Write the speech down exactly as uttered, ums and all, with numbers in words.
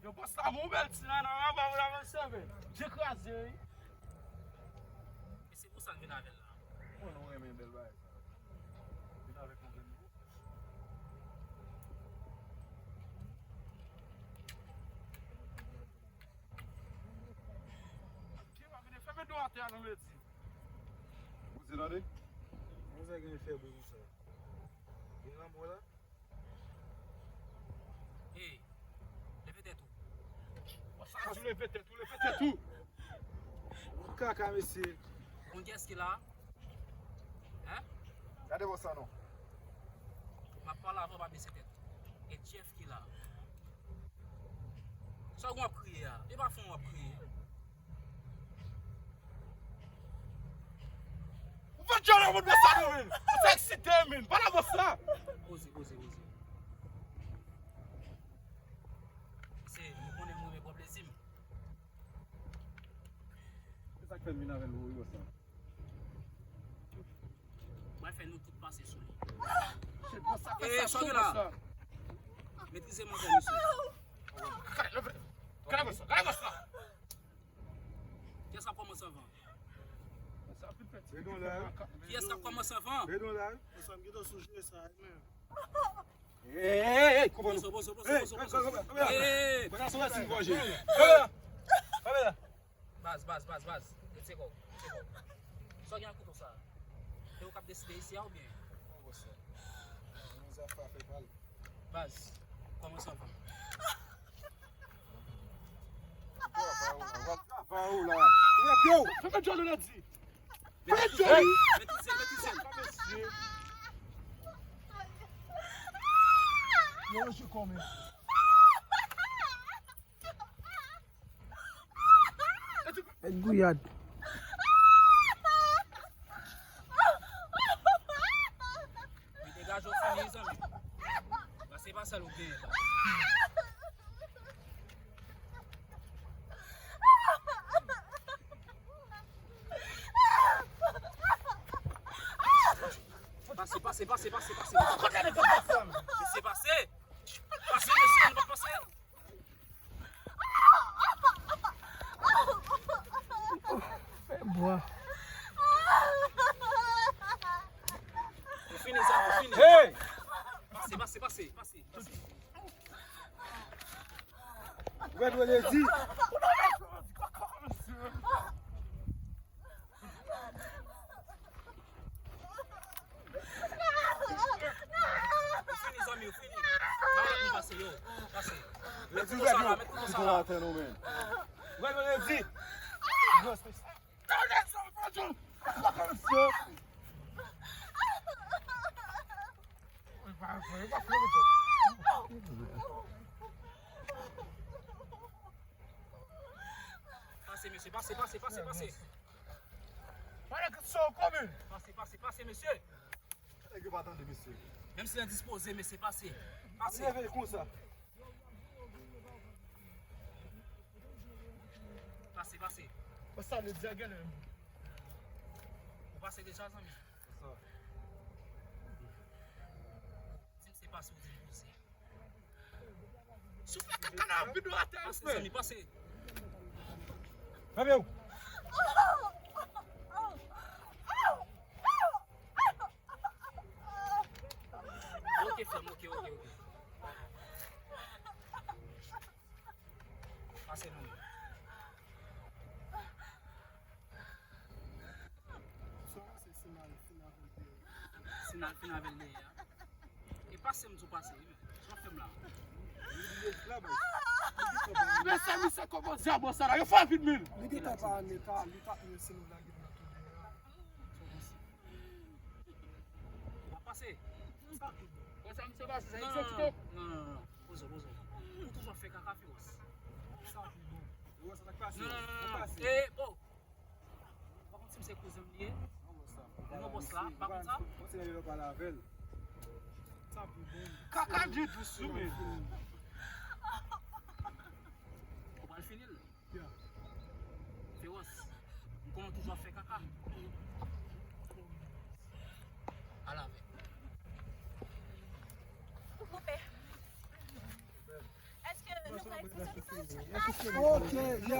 Yo, bòs la, bon bèl ti nana, anba, anba, anba, sèvè. Je kraze, wi. E se pou sa l vin avè l la. Mwen, nou renmen bèl bagay sa. Vin avèk yon grenn gwo. Ki va vin fèmen do atè a, non, Ledi? Poze tande. Manzè gen fè bri konsa. Gen lanmò la. Ey, leve tèt ou. Sa di leve tèt ou, leve tèt ou. Kaka, mesye. Konn kiyès ki la? Hein? Gade bon sa non. M ap pale avè w, pa bese tèt. E Jeff ki la. Sa w ap kriye a? E pa fon w ap kriye. Ou fè djòl avè bòs la non, men. Ou sa eksite, men. Pa nan bòs la. Poze, poze, poze. Se, nou konnen mwen renmen pran plezi m. Se sa k fè m vin avè l, wi, bòs la. Mwen fè nou tout pase sou li. Shit, bòs la fè sa cho, bòs la. Metrize manzè, mesye. Gade, leve. Gade bòs la, gade bòs la. Kiyès k ap kòmanse anvan? Kiyès k ap kòmanse anvan? Ansanm, gentan sou jere sa, men. Ey, ey, ey, ey, konprann. Pozo, pozo, pozo, pozo, pozo. Ey, ey, ey. Baz, baz, baz, baz. Retire kò w, retire kò w. Sa w gen ak kouto sa a? Se ou k ap deside isi a oubyen? Baz, kòman sa va? Travay ou la, travay ou la. Yo, fè djòl ou la di. Fè djòl. Metrize l, metrize l. Yo, je kòmen. Nèg gouyad. Wi, degaje w fini, zanmi. Pase pa sèl ou genyen la. Pase, pase, pase, pase, pase. Kote nèg ap pase a, men? Mesye, pase. Pase, mesye, nou pa pase. Fè bwa. Nou fini, zanmi, nou fini. Hey! Pase, pase, pase, pase, pase. Red Red Lady. Ou fini, zanmi, ou fini. Ba lòt moun pase, yo. Pase. Met kouto sa la, met kouto sa la. Red Red Lady. Pase, mesye, pase, pase, pase, pase. Pale kit sa w kòmil. Pase, pase, pase, mesye. Nèg yo pa tande, mesye. Menm si l endispoze, mesye, pase. Pase. Leve konsa. Pase, pase. Pase, ale di a genlè. Ou pase deja, zanmi? Sa. Di m se pase, ou di m poze. Soufle kaka nan vide atè, frè. Pase, zanmi, pase. Fèmen w. Ok, frè m, ok, ok, ok. Pase, non. Sa se si n al fin avè l dèyè. Si n al fin avè l dèyè a. E pase m tou pase, wi, men. Sa w ap fè m la? Men sa, misye kòmanse a bò sa la. Yo fè vit, men. Li gentan pa an eta, li pa t mwen si nou lage m nan tou dèyè a. W ap pase? Sa ki bon? Wè sa misye pase, sa egzòtik. Non, non, non, non. Poze w, poze w. Ou toujou ap fè kaka, Fiwòs. Sa ki bon? Wè sa k pase? Non, non, non, non. E, oh! Pa konn si m se kouzen m li ye? Non, bòs la, pa konn sa? Kaka di dous wi, men. Ou pral fini l? Fiwòs, m konnen w toujou ap fè kaka. Al avè l. Ou konpè. Ok, yeah.